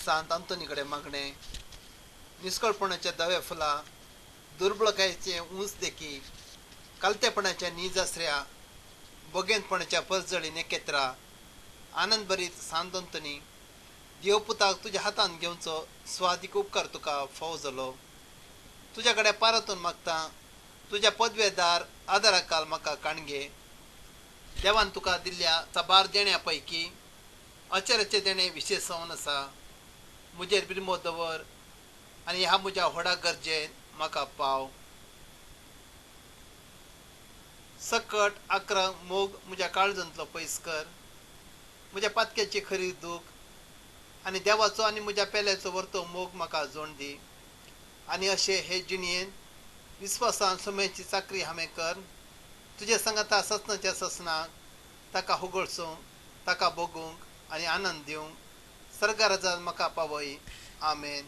सांत आंतोनी कडेन मागणें, निस्कळपणाच्या धव्या फुलां, दुर्बळकायेचे उंच देखी, कालतेपणाच्या नीज आसऱ्या, बोगेंतपणाच्या परजळी नेकेत्रा, आनंदभरीत सांत आंतोनी, देवपुताक तुज्या हातान घेवचो स्वादीक उपकार तुका फावो जालो. तुज्या कडेन पारतून मागता, तुज्या पदवेदार आदाराकाल म्हाका काणगे. देवान तुका दिल्ल्या साबार देण्या पैकी अचराचें देणें विशेश जावन आसा. म्हजेर बिरमो दवर आनी ह्या म्हज्या व्हडा गरजेन म्हाका पाव. सकट आक्र मोग म्हज्या काळजांतलो पयस कर. म्हज्या पातक्याची खरी दूख आनी देवाचो आनी म्हज्या पेल्याचो वर्तो मोग म्हाका जोड दी. आनी अशें हे जिणयेन विस्वासान सुम्याची चाकरी हांवें कर. तुजे सांगाता ससनाच्या ससनाक ताका होगळसूंक, ताका भोगूंक आनी आनंद दिवंक सर्गाराजान म्हाका पावय. आमेन.